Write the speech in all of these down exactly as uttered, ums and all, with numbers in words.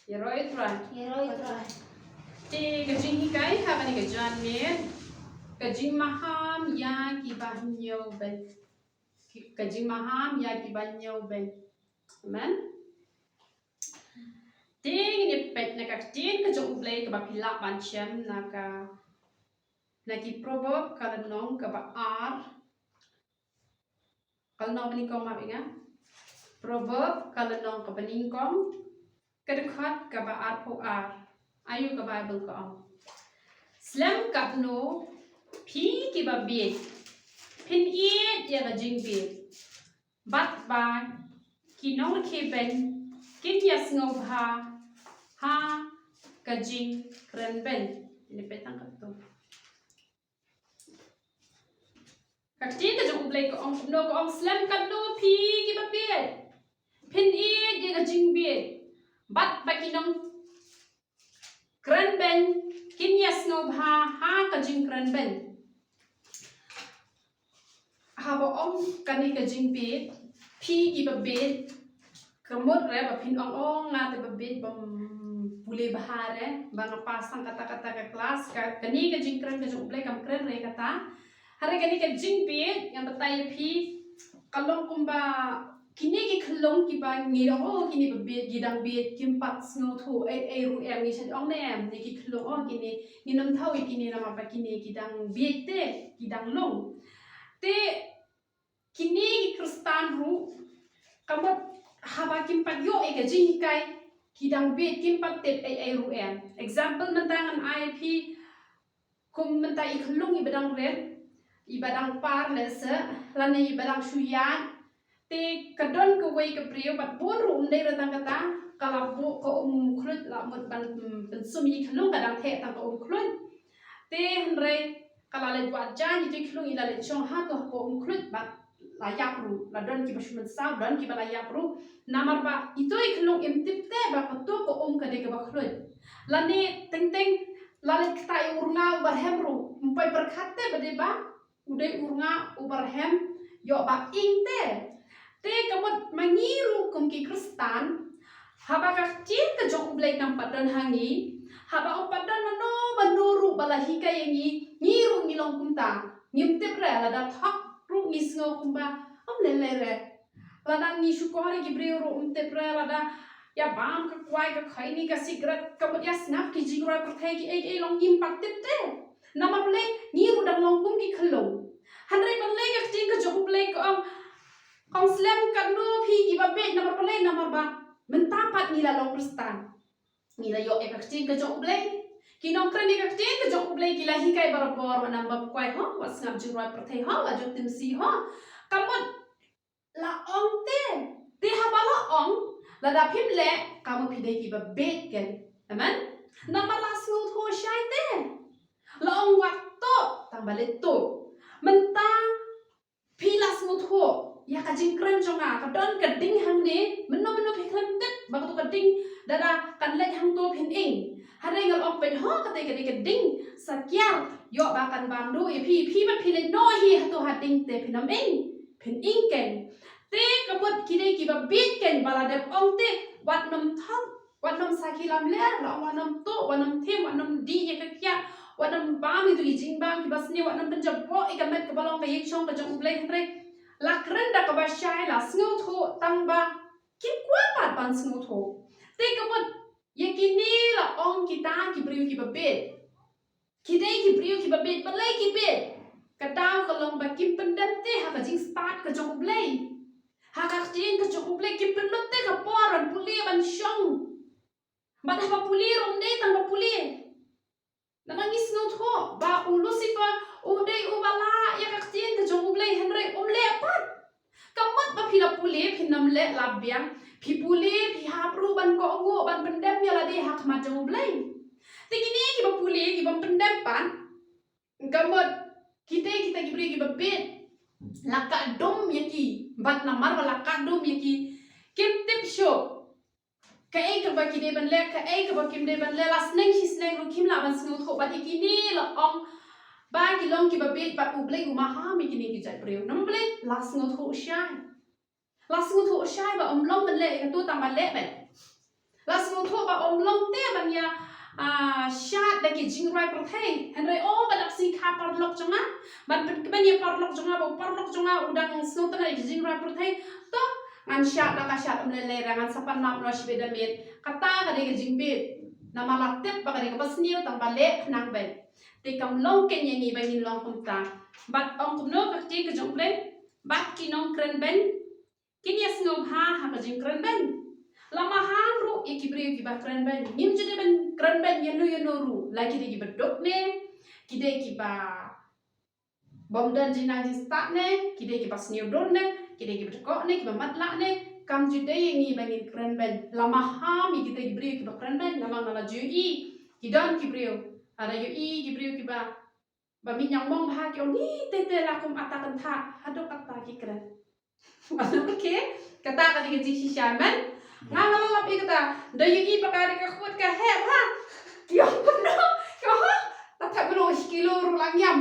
Ïaroh ïa u Trai. Ïaroh ïa u Trai. Te ka jinghikai ha kane ka janmiet, ka jingmaham ïa ki bahynñiewbeiñ. Ka jingmaham ïa ki bahynñiewbeiñ. Amen. Te ngin ïa peit na ka ktien ka jong U Blei kaba phi lah ban shem na ka, na ki Proverb ka lynnong kaba ar. Ka lynnong banyngkong, map ïa nga. Proverb ka lynnong kaba nyngkong, ka dkhot kaba arphew ar. Ïa ka Baibl ka ong: Slem katno phi kiba bieit, phin ïeit ïa ka jingbieit, bad ba ki nongkhie beiñ kin ïa sngewbha ha ka jingkren beiñ. Ngin ïa peit tang katto. Ka ktien ka jong U Blei ka ong kumno, ka ong: Slem katno phi kiba bieit, phin ïeit ïa ka jingbieit, bad ba ki nongkren beiñ kin ïa sngewbha ha ka jingkren beiñ. Haba ong kane ka jingbieit, phi kiba bieit, ka mut re ba phin ong, ong nga te ba bieit, bym pule bha re, ba nga pass tang katta katta ka klas. Ka, kane ka jingkren ka jong U Blei kam kren re kata. Hynrei kane ka jingbieit ngan batai ïa phi, ka long kumba kine ki khyllung kiba ngi ong, oh, kine ba bieit, ki dang bieit, kim pat sngewthuh ei ei ruh em. Ngi shait ong ne em, ne ki khyllung, oh, kine, ngin ym thaw ïa kine namar ba kine ki dang bieit te, ki dang lung. Te kine ki Khristan ruh, ka mut haba kim pat ïoh ïa ka jinghikai, ki dang bieit, kim pat tip ei ei ruh em. Example, mynta ngan ai phi, kum mynta i khyllung iba dang rit, iba dang par lehse, lane iba dang shu ïaid. Te ka don kawei ka briew, bad bun ruh, ym dei re tang kata, ka la buh ka um khluit, la mut ban, mm, pynsum ïa i khyllung, ka dang theh tang ka um khluit. Te hynrei ka la leit wad jaiñ, ito i khyllung i la leit shong hato ha ka um khluit, bad la ïap ruh, la don kiba shu mynsaw, don kiba la ïap ruh. Namar ba ito i khyllung im tip te ba kato ka um ka dei kaba khluit. Lane teng teng la leit ktah ïa u rnga uba rhem ruh, ym poi pyrkhat te ba dei ba u dei u rnga uba rhem, ïoh ba ing te. Te ka mut ma ngi ruh kum ki Khristan, haba ka ktien ka jong U Blei kam pat don ha ngi, haba ym pat don mano mano ruh ba la hikai ïa ngi, ngi ruh ngi long kumta. Ngim tip re, lada thok ruh ngi sngew kumba ym lei lei re. Lada ngi shukor ïa ki briew ruh ym tip re, lada ïa bam ka kwai, ka khaini, ka sikret, ka mut ïa sngap ki jingroi pyrthei, ki ei ki ei, long ngim pat tip te. Namar balei? Ngi ruh dang long kum ki khyllung. Hynrei balei ka ktien ka jong U Blei ka ong, ka ong slem katno phi kiba bieit, namar balei? Namar ba mynta pat ngi la long Khristan. Ngi la ïoh ïa ka ktien ka jong U Blei. Ki nongkren ïa ka ktien ka jong U Blei ki la hikai barabor, wat nang bam kwai ho, wat sngap jingroi pyrthei ho, wat jot timsi ho. Ka mut la ong te. Te haba la ong, lada phim leh, ka mut phi dei kiba bieit keiñ. Amen. Namar la sngewthuh shai te. La ong wat tuh, tang ba leit tuh. Mynta phi la sngewthuh ïa ka jingkren jong nga, ka don ka ding hangne, mynno mynno phi khlem tip ba kato ka ding lada kan leit hangto phin ing. Hynrei nga la ong peit ho, kata ka dei ka ding sakiar, ïoh ba kan bam duh ïa phi, phi ba phi leit noh hi hato ha ding te phin ym ing, phin ing keiñ. Te ka mut ki dei kiba bieit keiñ ba la dep ong te, wat nym thok, wat nym sakhi lamler, la ong wat nym tuh, wat nym thim, wat nym dih ïa ka kiad, wat nym bam ïa tu ki jingbam kiba sniew, wat nym pynjaboh ïa ka met kaba long ka ïing shong ka jong U Blei. Hynrei la kren da kaba shai, la sngewthuh, tang ba kim kwah pat ban sngewthuh. Te ka mut ïa kine la ong kita ki briew kiba bieit. Ki dei ki briew kiba bieit, balei ki bieit? Ka daw ka long ba kim pyndem te ha ka jingstad ka jong U Blei. Ha ka ktien ka jong U Blei, kim pynlut te ka por ban pule ban shong. Bad haba pule ruh ym dei tang ba pule. Namar ngi sngewthuh ba u Lucifer u dei uba lah ïa ka ktien ka jong U Blei, hynrei um leh pat. Ka mut ba phi la pule, phin ym leh la biang. Phi pule, phi hap ruh ban kohnguh, ban pyndem ïa lade ha khmat jong U Blei. Te kine kiba pule, ki bym pyndem pat, ka mut kita, kita ki briew kiba bieit, la kah dum ïa ki. Bad namar ba la kah dum ïa ki, kim tip shuh kaei kaba ki dei ban leh, kaei kaba kim dei ban leh. La sneng shi sneng ruh kim lah ban sngewthuh. Bad ïa kine la ong ba ki long kiba bieit, bad U Blei u maham ïa kine ki jait briew. Namar balei? La sngewthuh shai. La sngewthuh shai ba ym long ban leh ïa kato, tang ban leh beit. La sngewthuh ba Ym long te ban ïa, ah, shad da ki jingrwai pyrthei. Hynrei, oh, ba dap sngi kha paralok jong nga, ban pynkmen ïa paralok jong nga, ba u paralok jong nga u dang sngewtynnat ïa ki jingrwai pyrthei. To, ngan shad la ka shad, ym lei lei re, ngan sa pan map noh shibit da miet. Kata ka dei ka jingbit. Namar la tip ba ka dei kaba sniew, tang ba leh khnang beit. Te kam long kein ïa ngi ba ngin long kumta. Bad ong kumno ka ktien ka jong U Blei? Bad ki nongkren beiñ kin ïa sngewbha ha ka jingkren beiñ. La maham ruh ïa ki briew kiba kren beiñ. Ngim ju dei ban kren beiñ ïano ïano ruh. La ki dei kiba duk ne, ki dei kiba bym don jingnang jingstad ne, ki dei kiba sniew dur ne, ki dei kiba dkoh ne, kiba matlah ne, kam ju dei ïa ngi ba ngin kren beiñ. La maham ïa kita ki briew kiba kren beiñ, namar nga la ju ïohi. Ki don ki briew, lada ïohi ki briew kiba, ba miet ñiangmong bha, ki ong, "Ni te te la kum ata kynthah, haduh katta ki kren." Okay, kata ka dei ka jingshisha, men. Nga nga la lap ïa kata. Da ïohi ba ka dei ka khut ka heh ha. Ki ong kumno? Ki ong ha. Ta thep mano shi kilo ruh la ngiam.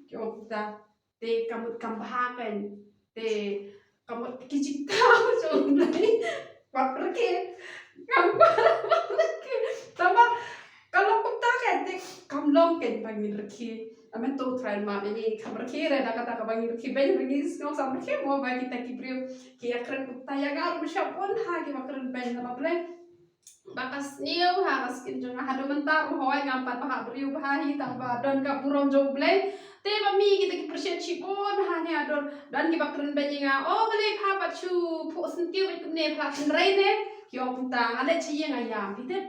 Ki ong kumta. Te ka mut kam bha kein. Te ka mut ki jingthaw jong U Blei. Wat rkhe. Kam wat rkhe. Tama ka long kumta kein, te kam long kein ba ngin rkhe. Amen, to try ma ini kam rkhe re da kata kaba ngin rkhe beiñ, ngin sngew sam rkhe mo ba kita ki briew ki ïa kren kumta ïa nga ruh, sha pun ha kiba kren beiñ na U Blei. Ba ka sniew ha ka skin jong nga haduh mynta ruh, hooid ngam pat bha briew bha hi, tang ba don ka burom jong U Blei. Te ba mih kita ki pyrshit shibun ha ne haduh don kiba kren beiñ ïa nga, "Oh, balei pha pat shu phuh syntiew bad kumne, pha la tynrai ne?" Ki ong kumta. Nga leh shi ïa nga ïam, phi tip.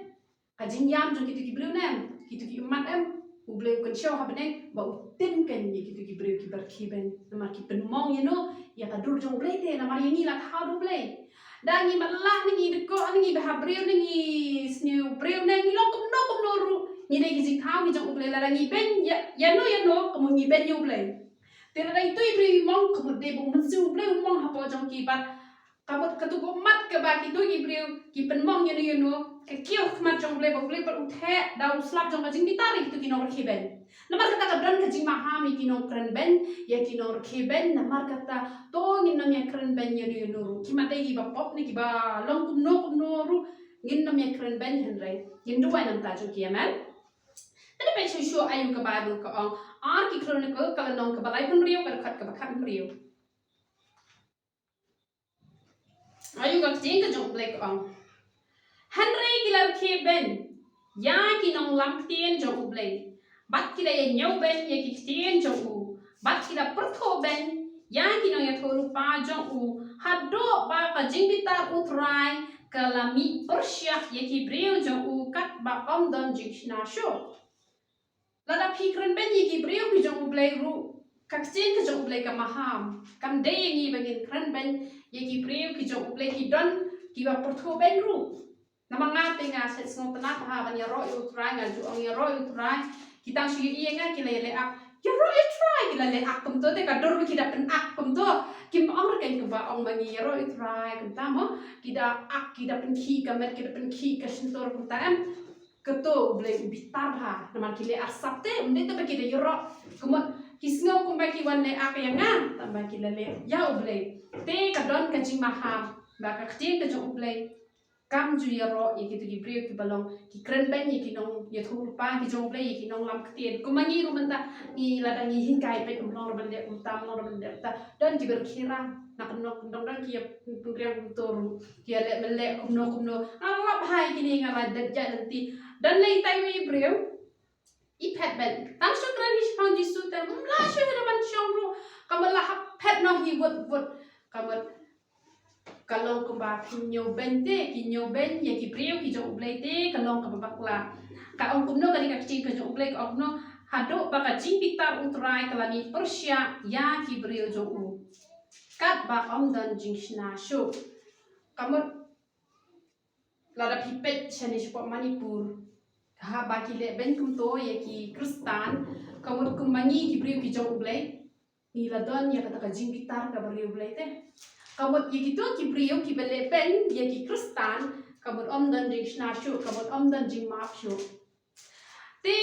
Ka jingïam jong kito ki briew ne em, kito ki ummat em, U Blei u kynshew ha bneng ba u tim kein ïa kito ki briew kiba rkhie beiñ. Namar ki pynmong ïano, ïa ka dur jong U Blei te, namar ïa ngi la thaw da U Blei. Da ngi matlah ne ngi dkoh ne ngi bha briew ne ngi sniew briew ne ngi long kumno kumno ruh, ngi dei ki jingthaw ngi jong U Blei, lada ngi beiñ ïa, ïano ïano, ka mut ngi beiñ ïa U Blei. Te lada ito i briew i mong, ka mut dei ba U Mynsiem U Blei u mong hapoh jong ki bad ka mut kato ka ummat kaba kito ki briew ki pynmong ïano ïano, ka kiew ha khmat jong U Blei ba U Blei pat u theh da u slap jong ka jingbitar ïa kito ki nongrkhie beiñ. Namar kata ka don ka jingmaham ïa ki nongkren beiñ, ïa ki nongrkhie beiñ, namar kata to ngin nym ïa kren beiñ ïano ïano ruh. Ki mat dei kiba pop ne kiba long kumno kumno ruh, ngin nym ïa kren beiñ, hynrei ngin duwai na ka bynta jong ki, amen. Te da peit shuh shuh aïu ka Baibl ka ong, Ar ki Chronicle ka lynnong kaba laiphew hynriew ka dkhot kaba khathynriew. Aïu ka ktien ka jong U Blei ka ong. Hynrei ki la rkhie beiñ ïa ki nonglam ktien jong U Blei, bad ki la ïa ñiew beiñ ïa ki ktien jong u, bad ki la pyrthuh beiñ ïa ki nongïathuhlypa jong u, haduh ba ka jingbitar U Trai ka la mih pyrshah ïa ki briew jong u, katba ym don jingshna shuh. Lada phi kren beiñ ïa ki briew ki jong U Blei ruh, ka ktien ka jong U Blei ka maham. Kam dei ïa ngi ba ngin kren beiñ ïa ki briew ki jong U Blei, ki don kiba pyrthuh beiñ ruh. Namar nga te nga shet sngewtynnat ha ban ïaroh ïa U Trai, nga ju ong ïaroh ïa U Trai. Ki tang shu ïohi ïa nga ki la ïaleh ak. Ïaroh ïa U Trai, ki la leh ak kumto, te ka dur ba ki da pyn-ak kumto. Kim ong re kein kumba ong ma ngi ïaroh ïa U Trai kumta mo. Ki da ak, ki da pynkhih ka met, ki da pynkhih ka shyntur kumta em. Kato U Blei u bitar ha, namar ki leh arsap te, ym dei tang ba ki da ïaroh. Ka mut ki sngew kumba ki wan leh ak ïa nga, tang ba ki la leh ïa U Blei. Te ka don ka jingmaham ba ka ktien ka jong U Blei kam ju ïaroh ïa kito ki briew kiba long ki kren beiñ ïa ki nongïathuhlypa ki jong U Blei, ïa ki nonglam ktien. Kum ma ngi ruh mynta ngi, lada ngi hikai beiñ, ym long re ban leh kumta, ym long re ban leh kumta. Don kiba rkhie ran na ka nong, don, don ki ïa pynriang kumto ruh. Ki ïa leh mynleh kumno kumno. Nga la lap ha ïa kine, nga la dep jait lynti. Don lei tai wei briew i phet beiñ. Tang shu kren hi shaphang Jisu te ym la shu hi da ban shong ruh. Ka mut la hap phet noh hi wut wut. Ka mut ka long kumba phin ñiew beiñ te, ki ñiew beiñ ïa ki briew ki jong U Blei te ka long kaba bakla. Ka ong kumno ka dei ka ktien ka jong U Blei, ka ong kumno, haduh ba ka jingbitar U Trai ka la mih pyrshah ïa ki briew jong u, katba ym don jingshna shuh. Ka mut lada phi peit shane shapoh Manipur, haba ki leh beiñ kumto ïa ki Khristan, ka mut kum ma ngi ki briew ki jong U Blei, ngi la don ïa kata ka jingbitar kaba riewblei te. Ka mut ïa kito ki briew kiba leh beiñ ïa ki Khristan, ka mut ym don jingshna shuh, ka mut ym don jingmap shuh. Te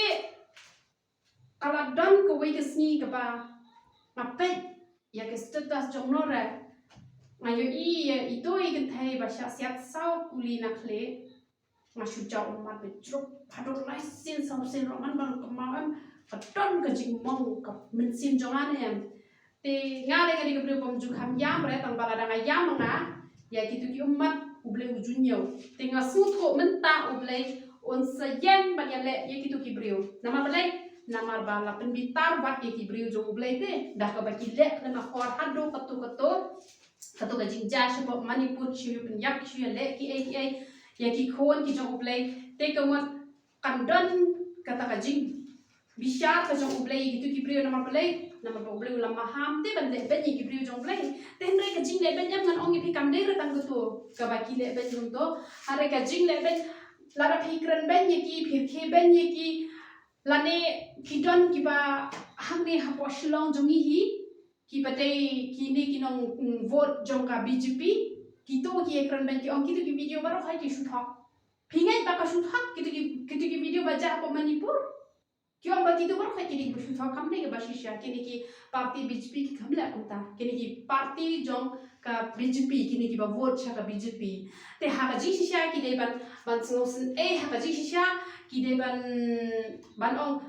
ka la don kawei ka sngi kaba nga peit ïa ka status jong Nora. Nga ïohi ïa ito i kynthei ba shah siat saw kuli na khlieh. nga shu jaw ummat beit jruk haduh lai sien saw sien ruh man ban kynmaw em, ka don ka jingmong ka mynsiem jong nga ne em. Te nga dei ka dei ka briew bym ju kham ïam re, tang ba lada nga ïam nga ïa kitu ki ummat U Blei u ju ñiew. Te nga sngewthuh mynta U Blei un sa ïeng ban ïaleh ïa kitu ki briew. Namar balei? Namar ba la pynbitar bad ïa ki briew jong U Blei te da kaba ki leh lem akor haduh kato kato, kato ka jingjia shapoh Manipur, shu ïa pynïap, shu ïaleh kiei kiei ïa ki khun ki jong U Blei. Te ka mut kan don kata ka jingbishar ka jong U Blei ïa kitu ki briew. Namar balei? Namar ba U Blei u la maham te ban leh beiñ ïa ki briew jong U Blei. Te hynrei ka jingleh beiñ em, ngan ong ïa phi, kam dei re tang kato kaba ki leh beiñ kumto. Hynrei ka jingleh beiñ, lada phi kren beiñ ïa ki, phi rkhie beiñ ïa ki, lane ki don kiba hangne hapoh Shillong jong ngi hi, kiba dei kine ki nong, mm, vote jong ka B J P, kito ki ïa kren beiñ, ki ong kitu ki video baroh khoit ki shu thok. Phi ngeit ba ka shu thok kitu ki, kitu ki video ba jia hapoh Manipur? Ki ong ba kitu baroh khoit ki dei ba shu thok. Kam dei kaba shisha. Kine ki party B J P ki kam leh kumta. Kine ki party jong ka B J P, kine kiba vote sha ka B J P. Te ha ka jingshisha ki dei ban, ban sngewsynei, ha ka jingshisha ki dei ban, ban ong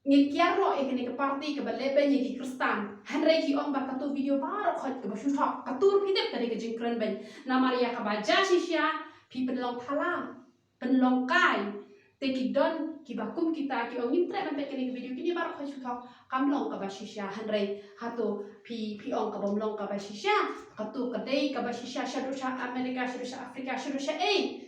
ngin kiar noh ïa kane ka party kaba leh beiñ ïa ki Khristan. Hynrei ki ong ba kato video baroh khoit kaba shu thok. Kato ruh phi tip ka dei ka jingkren beiñ. Namar ïa kaba jia shisha phi pynlong thala, pynlong kai. Te ki don kiba kum kita ki ong ngim treh ban peit kane ka video, kine baroh khoit shu thok. Kam long kaba shisha. Hynrei hato phi, phi ong kabym long kaba shisha? Kato ka dei kaba shisha shaduh sha America, shaduh sha Africa, shaduh sha ei.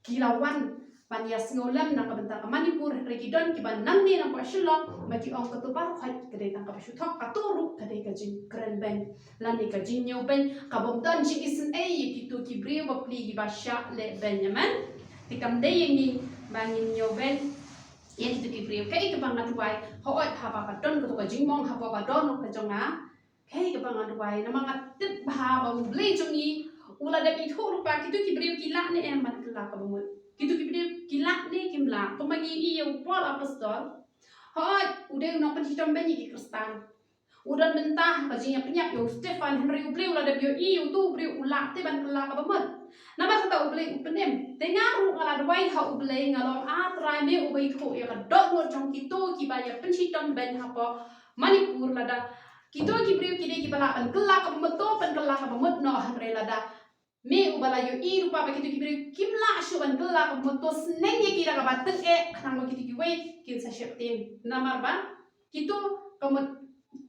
Ki la wan ban ïa sngewlem na ka bynta ka Manipur, hynrei ki don kiba nangne na ka Shillong ba ki ong kato baroh khoit ka dei tang kaba shu thok. Kato ruh ka dei ka jingkren beiñ lane ka jingñiew beiñ, kabym don jingisynei ïa kito ki briew bapli kiba shah leh beiñ. Amen. Te kam dei ïa ngi ba ngin ñiew beiñ ïa kito ki briew. Kaei kaba nga duwai, hooid, haba ka don kato ka jingmong hapoh ka dohnud ka jong nga, kaei kaba nga duwai, namar nga tip bha ba U Blei jong ngi u la dep ithuh ruh ba kito ki briew ki lah ne em ban kylla kaba mut. Kito ki briew ki lah ne kim lah. Kumba ngi ïohi ïa u Paul Apostol, hooid, u dei u nongpynshitom beiñ ïa ki Khristan. U don bynta ha ka jingïapynïap ïa u Stephan, hynrei U Blei u la dep ïohi ïa uto u briew u lah te ban kylla kaba mut. Namar kata U Blei u pynim. Te nga ruh nga la duwai ha U Blei, nga la ong, A Trai, me uba ithuh ïa ka dohnud jong kito kiba ïapynshitom beiñ hapoh Manipur, lada kito ki briew ki dei kiba lah ban kylla kaba mut, to pynkylla kaba mut noh, hynrei lada me uba la ïohi ruh ba kito ki briew kim lah shuh ban kylla kaba mut, to sneng ïa ki da kaba tyngeh, khnang ba kito kiwei kin sa sheptieng. Namar ba kito ka mut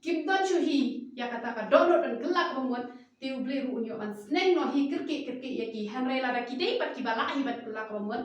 kim don shuh hi ïa kata ka dohnud ban kylla kaba mut, te U Blei ruh un ïoh ban sneng noh hi kyrkieh kyrkieh ïa ki. Hynrei lada ki dei pat kiba lah hi ban kylla kaba mut,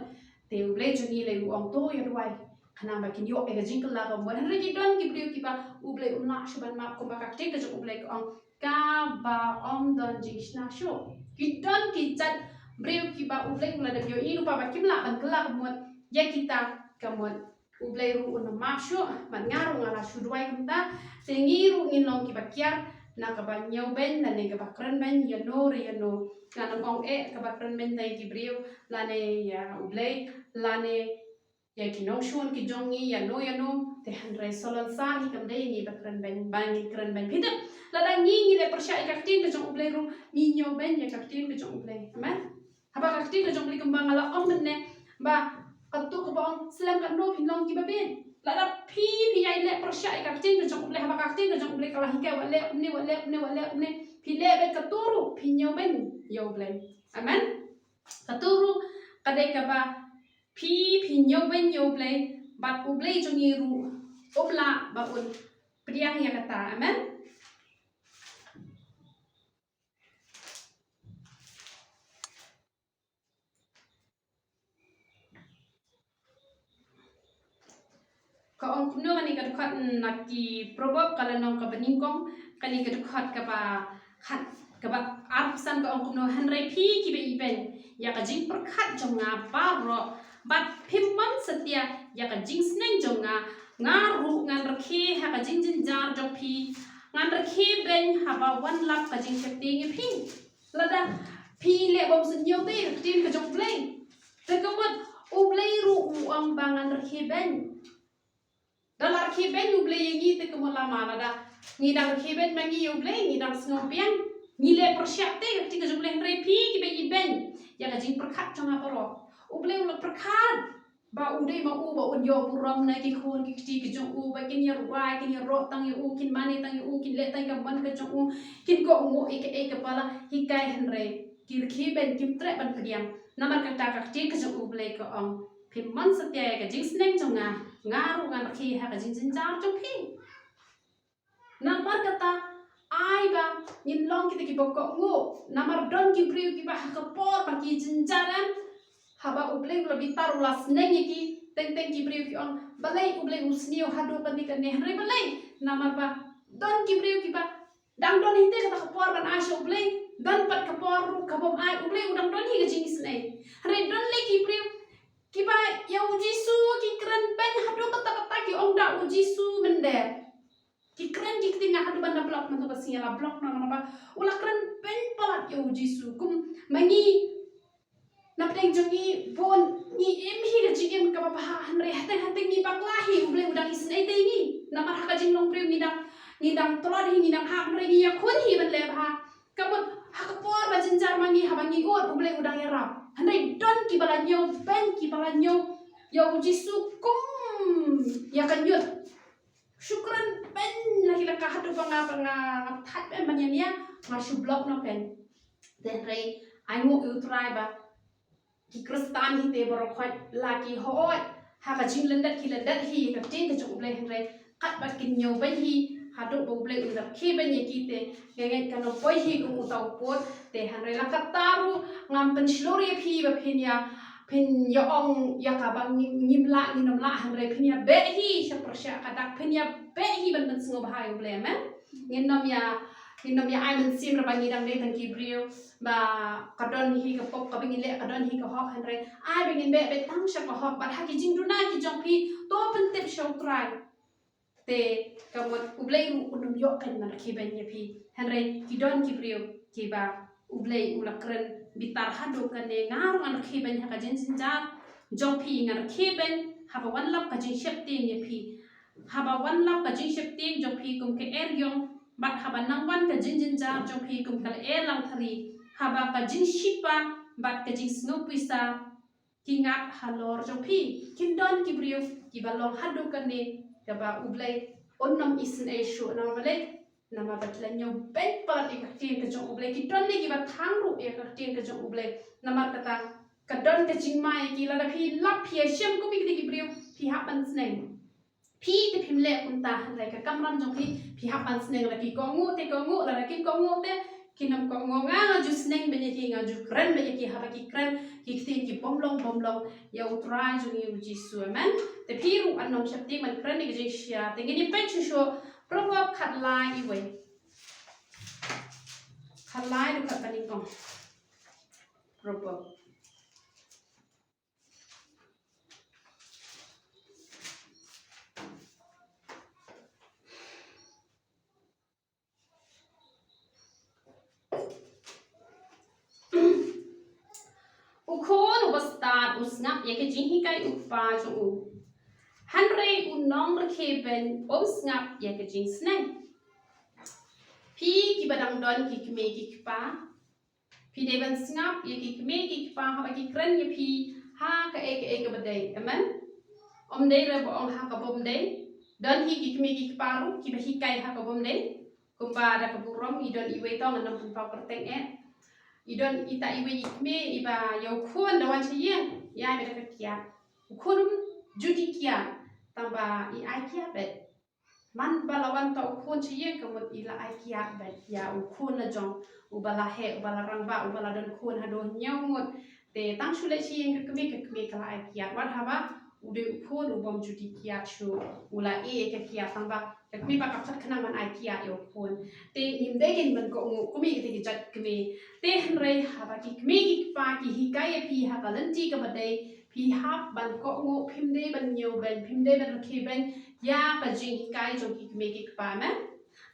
te U Blei jong ngi lei u ong to ïa duwai, khnang ba kin ïoh ïa ka jingkylla kaba mut. Hynrei ki don ki briew kiba U Blei um lah shuh ban map, kumba ka ktien ka jong U Blei ka ong, kaba ym don jingshna shuh. Ki don ki jait briew kiba U Blei u la dep ïohi ruh ba kim lah ban kylla kaba mut, ïa kita ka mut U Blei ruh un map shuh. Bad nga ruh nga la shu duwai kumta. Te ngi ruh ngin long kiba kiar na kaba ñiew beiñ lane kaba kren beiñ ïa no re ïa no. Ngan ym ong eh kaba kren beiñ na ïa ki briew lane ïa U Blei lane ïa ki nongshun ki jong ngi ïa no ïa no. Te hynrei salonsar hi kam dei ngi ba kren beiñ, ba ngi kren beiñ. Phi tip, lada ngi ngi leh pyrshah ïa ka ktien ka jong U Blei ruh ngi ñiew beiñ ïa ka ktien ka jong U Blei. Amen. Haba ka ktien ka jong U Blei kumba nga la ong mynne ba kato kaba ong slem katno phin long kiba bieit. Lada phi phi ïai leh pyrshah ïa ka ktien ka jong U Blei, haba ka ktien ka jong U Blei ka la hikai wat leh kumne, wat leh kumne, wat leh kumne, phi leh beit kato ruh phi ñiew beiñ ïa U Blei. Amen. Kato ruh ka dei kaba phi phi ñiew beiñ ïa U Blei, bad U Blei jong ngi ruh um lah ba un pdiang ïa kata. Amen. Ka ong kumno kane ka dkhot na ki Proverb ka lynnong kaba nyngkong, kane ka dkhot kaba khat, kaba arphew san ka ong kumno, hynrei phi kiba ïeit beiñ ïa ka jingpyrkhat jong nga baroh, bad phim mon satia ïa ka jingsneng jong nga, nga ruh ngan rkhie ha ka jingjynjar jong phi, ngan rkhie beiñ haba wan lap ka jingsheptieng ïa phi. Lada phi leh bym sngewthuh ïa ka ktien ka jong U Blei, te ka mut U Blei ruh u ong ba ngan rkhie beiñ. Da la rkhie beiñ U Blei ïa ngi te ka mut lama lada ngi dang rkhie beiñ ma ngi ïa U Blei, ngi dang sngew biang, ngi leh pyrshah te ïa ka ktien ka jong U Blei, hynrei phi kiba ïeit beiñ ïa ka jingpyrkhat jong nga baroh. U Blei u la pyrkhat ba u dei ma u ba un ïoh burom na ki khun ki kti ki jong u, ba kin ïa rwai, kin ïa roh tang ïa u, kin mane tang ïa u, kin leh tang ïa ka mon ka jong u, kin kohnguh ïa kaei kaba la hikai. Hynrei ki rkhie beiñ kim treh ban pdiang. Namar kata ka ktien ka jong U Blei ka ong, phim mon satia ïa ka jingsneng jong nga, nga ruh ngan rkhie ha ka jingjynjar jong phi. Namar kata, ai ba ngin long kita kiba kohnguh. Namar don ki briew kiba ha ka por ba ki jynjar em, haba U Blei u la bitar u la sneng ïa ki, teng teng ki briew ki ong, balei U Blei u sniew haduh kane kane? Hynrei balei? Namar ba don ki briew kiba dang don hi te kata ka por ban ai sha U Blei, don pat ka por ruh kabym ai, U Blei u dang don hi ka jingisynei. Hynrei don lei ki briew kiba ïa U Jisu ki kren beiñ haduh katta katta, ki ong da U Jisu mynder. Ki kren ki ktien, nga haduh ban da block, mynta ka sngi la block na, namar ba u la kren beiñ palat ïa U Jisu. Kum ma ngi, na pdeng jong ngi bun ngi im hi ka jingim kaba bha, hynrei hateng hateng ngi bakla hi, U Blei u dang isynei te ngi. Namar ha ka jinglong briew ngi dang, ngi dang tlot hi, ngi dang hap, hynrei ngi ïakhun hi ban leh bha. Ka mut ha ka por ba jynjar ma ngi, haba ngi ud, U Blei u dang ïarap. Hynrei don kiba la ñiew beiñ, kiba la ñiew ïa U Jisu kum ïa ka ñiut. Shu kren beiñ la ki la ka haduh ba nga, ba nga, nga thait beiñ ban ïa nia, nga shu block noh beiñ. Te hynrei ainguh ïa U Trai ba ki Khristan hi te baroh khoit la ki hooid ha ka jinglyndet, ki lyndet hi ka ktien ka jong U Blei, hynrei katba kin ñiew beiñ hi haduh ba U Blei u rkhie beiñ ïa ki te, nga ngeit kan ym poi hi kum uta u pud. Te hynrei la katta ruh ngam pynshlur ïa phi ba phin ïa, phin ïa ong ïa ka ba ngim, ngim lah, ngin ym lah, hynrei phin ïa beh hi sha pyrshah ka dak, phin ïa beh hi ban pynsngewbha ïa U Blei, amen. Ngin ym ïa, ngin ym ïa ai mynsiem ra ba ngi dang dei tang ki briew ba ka don hi ka pop kaba ngi leh, ka don hi ka hok, hynrei ai ba ngin beh beit tang sha ka hok. Bad ha ki jingduna ki jong phi, to pyntip sha U Trai. Te ka mut U Blei ruh un ym ïoh kein ban rkhie beiñ ïa phi. Hynrei ki don ki briew kiba U Blei u la kren bitar haduh kane, nga ruh ngan rkhie beiñ ha ka jingjynjar jong phi, ngan rkhie beiñ haba wan lap ka jingsheptieng ïa phi. Haba wan lap ka jingsheptieng jong phi kum ka er ïong, bad haba nang wan ka jingjynjar jong phi kum ka lyer langthari, haba ka jingshipang bad ka jingsngew pisa ki ngat halor jong phi. Kin don ki briew kiba long haduh kane kaba U Blei un ym isynei shuh, namar balei? Namar ba ki la ñiew beiñ palat ïa ka ktien ka jong U Blei. Ki don lei kiba thang ruh ïa ka ktien ka jong U Blei. Namar kata ka don ka jingma ïa ki, lada phi lap phi ïashem kum ïa kine ki briew, phi hap ban sneng. Phi te phim leh kumta, hynrei ka kamram jong phi, phi hap ban sneng. Lada ki kohnguh te kohnguh, lada kim kohnguh te kin ym kohnguh. Nga, nga ju sneng beiñ ïa ki, nga ju kren beiñ ïa ki haba ki kren ki ktien ki bym long bym long ïa U Trai jong ngi U Jisu, amen. Te phi ruh wat nym sheptieng ban kren ïa ka jingshisha. Te ngin ïa peit shuh shuh Proverb khatlai, iwei. Khatlai dkhot ba nyngkong. Proverb. U khun uba stad u sngap ïa ka jinghikai u kpa jong u, hynrei u nongrkhie beiñ um sngap ïa ka jingsneng. Phi kiba dang don ki kmie ki kpa, phi dei ban sngap ïa ki kmie ki kpa haba ki kren ïa phi ha kaei kaei kaba dei, amen. Ym dei re ba ong ha ka bym dei. Don hi ki kmie ki kpa ruh kiba hikai ha ka bym dei. Kumba da ka burom, i don iwei, tang ngan ym pynpaw kyrteng eh. I don ita iwei i kmie iba ïa u khun da wan sha ïing, i ai beit da ka kiad. U khun um ju dei kiad, tang ba i ai kiad beit. Man ba la wan ta u khun sha ïing, ka mut i la ai kiad beit ïa u khun la jong, uba la heh, uba la rangbah, uba la don khun haduh hynñiew ngut. Te tang shu leit sha ïing ka kmie, ka kmie ka la ai kiad. Wat haba u dei u khun u bym ju dei kiad shuh, u la ïeh ïa ka kiad, tang ba ka kmie pat ka khot khnang ban ai kiad ïa u khun. Te ngim dei kein ban kohnguh kum ïa kita ki jait kmie. Te hynrei haba ki kmie ki kpa ki hikai ïa phi ha ka lynti kaba dei, phi hap ban kohnguh, phim dei ban ñiew beiñ, phim dei ban rkhie beiñ ïa ka jinghikai jong ki kmie ki kpa, amen.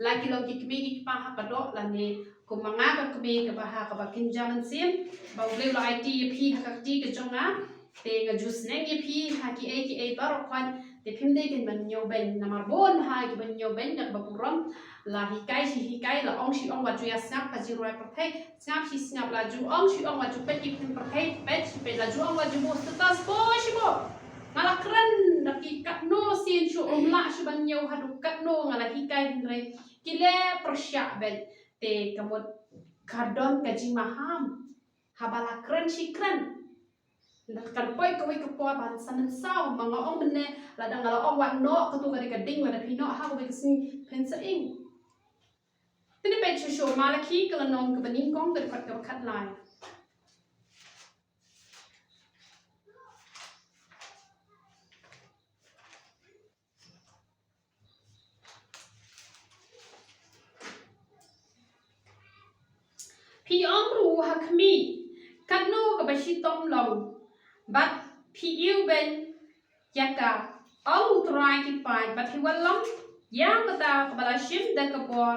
La ki long ki kmie ki kpa ha ka doh lane kum ma nga ka kmie kaba ha kaba kynja mynsiem, ba U Blei u la aiti ïa phi ha ka kti ka jong nga, Te nga ju sneng ïa phi ha kiei kiei baroh khoit, te phim dei kein ban ñiewbeiñ, namar bun ha ki ban ñiewbeiñ da kaba burom, la hikai shi hikai, la ong shi ong wat ju ïa sngap ka jingrwai pyrthei, sngap shi sngap, la ju ong shi ong wat ju peit ki phlim pyrthei, peit shi peit, la ju ong wat ju buh status, buh shi buh. Nga la kren da ki katno sien shuh, ym lah shuh ban ñiew haduh katno nga la hikai, hynrei ki leh pyrshah beit. Te ka mut ka don ka jingmaham haba la kren shi kren. Kan poi kawei ka por ban sa mynsaw, ma nga ong mynne, lada nga la ong wat noh, kato ka dei ka ding, lada phi noh ha kawei ka sngi phin sa ing. Te ngin peit shuh shuh Malakhi ka lynnong kaba nyngkong, ka dkhot kaba khatlai. Phi ong ruh ha khmih, katno kaba shitom long, bad phi ïohi beiñ ïa ka, ong U Trai ki paid, bad phi wallam ïa kata kaba la shim da ka bor,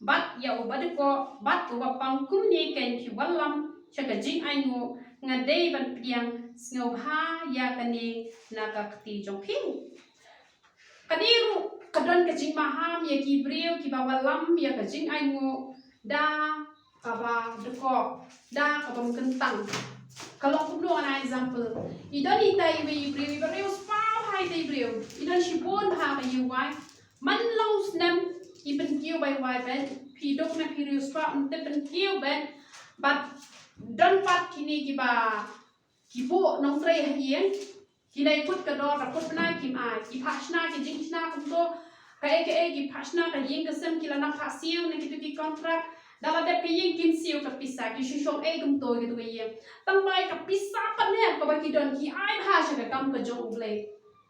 bad ïa uba dkoh bad uba pang. Kumne kein phi wallam sha ka jingainguh, nga dei ban pdiang sngewbha ïa kane na ka kti jong phi. Kane ruh ka don ka jingmaham ïa ki briew kiba wallam ïa ka jingainguh da kaba dkoh, da kaba ym kyntang. Ka long kumno, ngan ai example. I don itai iwei i briew iba riewspah ha itai i briew. I don shibun bha ba ïa wai. Man la u snem i pynkiew bai wai beit. Phi duk ne phi riewspah, ym tip pynkiew beit. Bad don pat kine kiba ki buh nongtrei ha ïing, ki leit kut ka dor, da kut bnai kim ai, ki phah shna ki jingshna kumto, kaei kaei ki phah shna, ka ïing ka sem ki la nang phah siew na kito ki contract, da la dep ka ïing kim siew ka pisa, ki shu shong ei kumto kito ka ïing. Tang ba ka pisa pat ne kaba ki don ki ai bha sha ka kam ka jong U Blei.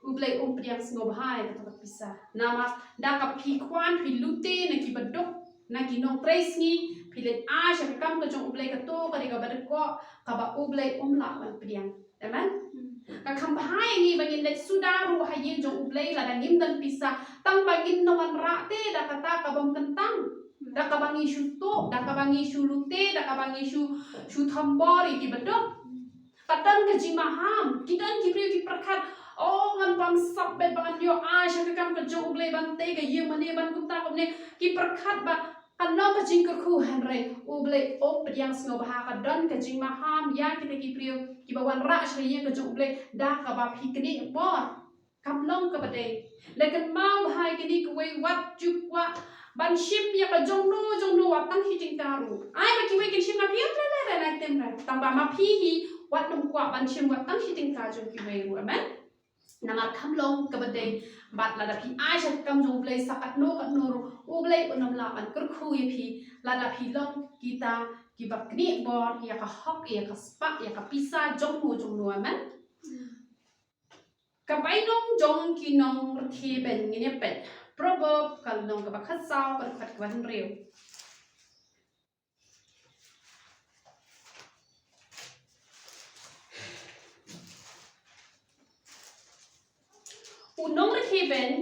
U Blei um pdiang sngewbha ïa kato ka pisa. Namar da kaba phi kwah phi lute na kiba duk, na ki nongtrei sngi, phi leit ai sha ka kam ka jong U Blei, kato ka dei kaba dkoh, kaba U Blei um lah ban pdiang. Amen. Ka kham bha ïa ngi ba ngin leit suda ruh ha ïing jong U Blei lada ngim don pisa, tang ba ngin nang wanrah te da kata kaba ym kyntang, da kaba ngi shu tuh, da kaba ngi shu lute, da kaba ngi shu, shu thombor ïa kiba duk. Ka don ka jingmaham, ki don ki briew ki pyrkhat, oh, ngan pang sap beit ba ngan ïoh ai sha ka kam ka jong U Blei, ban tei ka ïing mane, ban kumta kumne, ki pyrkhat ba kan long ka jingkyrkhu, hynrei U Blei um pdiang sngewbha. Ka don ka jingmaham ïa kita ki briew kiba wanrah sha ka ïing ka jong U Blei da kaba phi knieh bor. Kam long kaba dei. Lada kynmaw bha ïa kine kiwei, wat ju kwah ban shim ïa ka jongno jongno wat tang shi tyngka ruh. Ai ba kiwei kin shim na phi, re re re, na tim re. Tang ba ma phi hi wat nym kwah ban shim wat tang shi tyngka jong kiwei ruh. Amen. Namar kam long kaba dei. Bad lada phi ai sha ka kam jong U Blei sa katno katno ruh, U Blei un nym lah ban kyrkhu ïa phi lada phi long kita kiba knieh bor ïa ka hok, ïa ka spah, ïa ka pisa jongno jongno. Amen. Ka bainong jong ki nongrkhie beiñ, ngin ïa peit Proverb ka lynnong kaba khatsaw, ka dkhot kaba hynriew. U nongrkhie beiñ,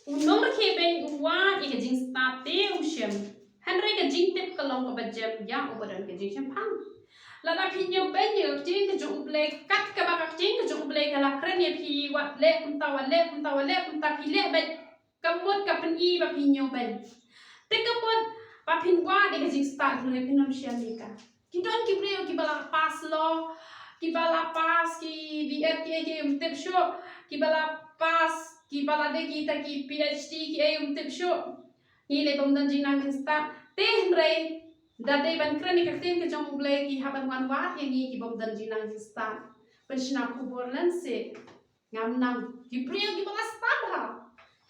u nongrkhie beiñ u wad ïa ka jingstad te um shem. Hynrei ka jingtip ka long kaba jem ïa uba don ka jingshemphang. Lada phi ñiewbeiñ ïa ka ktien ka jong U Blei, kat kaba ka ktien ka jong U Blei ka la kren ïa phi, wat leh kumta, wat leh kumta, wat leh kumta, phi leh beit. Ka mut ka pyni ba phi ñiewbeiñ. Te ka mut ba phin wad ïa ka jingstad, hynrei phin ym shem ïa ka. Ki don ki briew kiba la pass law, kiba la pass ki B.Ed kiei kiei um tip shuh, kiba la pass, kiba la dei kita ki Ph.D kiei um tip shuh. Ngi lei bym don jingnang jingstad. Te hynrei da dei ban kren ïa ka ktien ka jong U Blei, ki hap ban wan wad ïa ngi ki bym don jingnang jingstad. Pynshna khubor lehse ngam nang. Ki briew kiba la stad ha.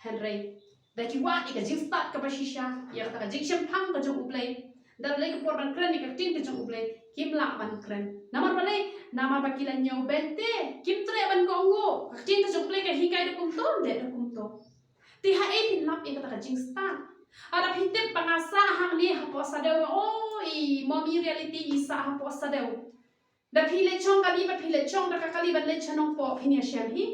Hynrei da ki wad ïa ka jingstad kaba shisha, ïa kata ka jingshemphang ka jong U Blei, da lei ka por ban kren ïa ka ktien ka jong U Blei, kim lah ban kren. Namar balei? Namar ba ki la ñiewbeiñ te kim treh ban kohnguh. Ka ktien ka jong U Blei ka hikai da kumto, da kumto. Te haei phin lap ïa kata ka jingstad? Lada phi tip ba nga sah hangne hapoh Sadew, o i Momi Reality i sah hapoh Sadew. Da phi leit shong kali, ba phi leit shong da ka kali ban leit sha Nongpoh, phin ïashem hi?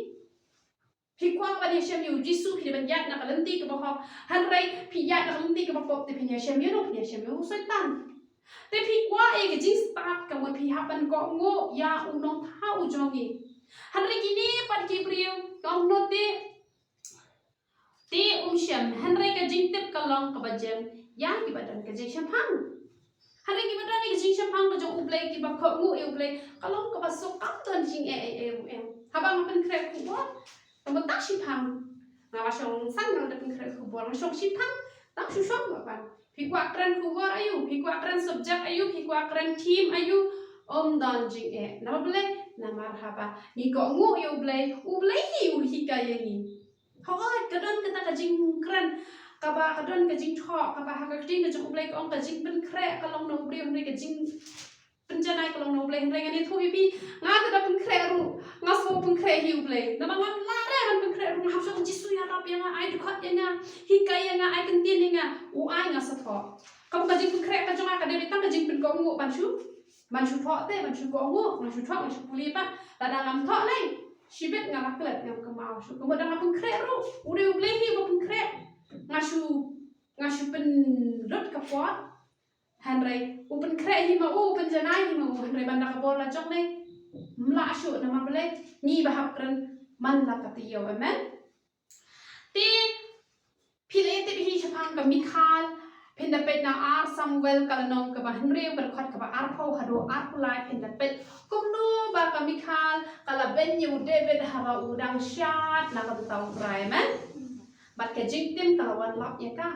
Phi kwah ban ïashem ïa U Jisu, phi dei ban ïaid na ka lynti kaba hok. Hynrei phi ïaid na ka lynti kaba pop, te phin ïashem ïa uno? Phin ïashem ïa u Soitan. Te phi kwah ïa ka jingstad ka mut phi hap ban kohnguh ïa u nongthaw u jong ngi. Hynrei kine pat ki briew ka ong noh te, te um shem, hynrei ka jingtip ka long kaba jem ïa kiba don ka jingshemphang. Hynrei kiba don ka jingshemphang ka jong U Blei, kiba kohnguh ïa U Blei, ka long kaba suk, kam don jingeh ei ei ruh em. Haba nga pynkhreh khubor, tang ba tang shemphang. Nga la shong san nga la dep pynkhreh khubor, nga shong shemphang, tang shu shong ba ban. Phi kwah kren khubor aïu, phi kwah kren subject aïu, phi kwah kren theme aïu, ym don jingeh. Namar balei? Namar haba ngi kohnguh ïa U Blei, U Blei hi u hikai ïa ngi. Hooid, ka don kata ka jingkren kaba, ka don ka jingthoh kaba ha ka ktien ka jong U Blei ka ong ka jingpynkhreh ka long na u briew, hynrei ka jingpynjanai ka long na U Blei. Hynrei ngan ïathuh ïa phi, nga te da pynkhreh ruh, nga sngewpynkhreh hi U Blei. Namar ngam lah re ban pynkhreh ruh, nga hap shong, Jisu ïarap ïa nga, ai dkhot ïa nga, hikai ïa nga, ai kyntien ïa nga, u ai nga sa thoh. Ka mut ka jingpynkhreh ka jong nga ka dei tang ka jingpynkohnguh ban shu, ban shu thoh te, ban shu kohnguh, nga shu thoh, nga shu pule pat. Lada ngam thoh lei, shibit nga la klet, ngam kynmaw shuh. Ka mut da nga pynkhreh ruh, u dei U Blei hi uba pynkhreh. Nga shu, nga shu pynlut ka por. Hynrei u pynkhreh hi ma u, u pynjanai hi ma u, hynrei ban da ka bor la jong lei, ym lah shuh. Namar balei? Ngi ba hap kren man la ka taïew. Amen. Te phi la tip hi shaphang ka Mikhal, phin da peit na Ar Samuel ka lynnong kaba hynriew, ka dkhot kaba arphew haduh arphew lai, phin da peit kumno ba ka Mikhal ka la beiñ ïa u David haba u dang shad na ka bynta U Trai. Amen. Bad ka jingtim ka la wan lap ïa ka.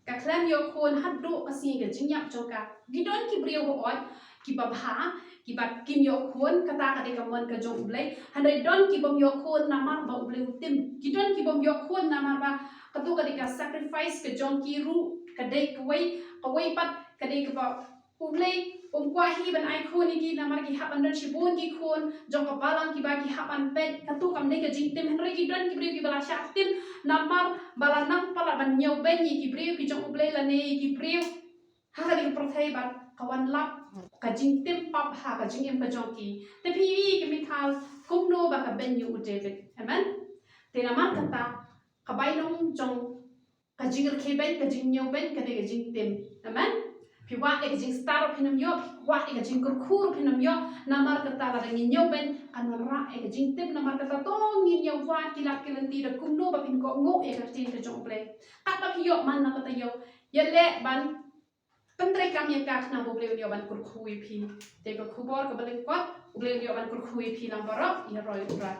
Ka khlem ïoh khun haduh ka sngi ka jingïap jong ka. Ki don ki briew hooid kiba bha, kiba kim ïoh khun, kata ka dei ka mon ka jong U Blei. Hynrei don ki bym ïoh khun namar ba U Blei u tim. Ki don ki bym ïoh khun namar ba kato ka dei ka sacrifice ka jong ki ruh, ka dei kawei, kawei pat ka dei kaba U Blei um kwah hi ban ai khun ïa ki namar ki hap ban don shibun ki khun jong ka balang kiba ki hap ban peit. Kato kam dei ka jingtim. Hynrei ki don ki briew kiba la shah tim namar ba la nang palat ban ñiewbeiñ ïa ki briew ki jong U Blei lane ïa ki briew ha kane ka pyrthei, bad ka wan lap ka jingtim pap ha ka jingim ka jong ki. Te phi i ka Mikhal kumno ba ka beiñ ïa u David. Amen. Te namar kata ka bainong jong ka jingrkhie beiñ, ka jingñiewbeiñ ka dei ka jingtim. Amen. Phi wad ïa ka jingstad ruh phin ym ïoh, phi wad ïa ka jingkyrkhu ruh phin ym ïoh. Namar kata lada ngi ñiewbeiñ kan wanrah ïa ka jingtim. Namar kata to ngin ïa wad ki lad ki lynti da kumno ba phin kohnguh ïa ka ktien ka jong U Blei. Katba phi ïoh man na ka taïew, ïaleh ban pyntreikam ïa ka khnang ba U Blei un ïoh ban kyrkhu ïa phi. Te ka khubor kaba lyngkot, U Blei un ïoh ban kyrkhu ïa phi lang baroh. Ïaroh ïa U Trai.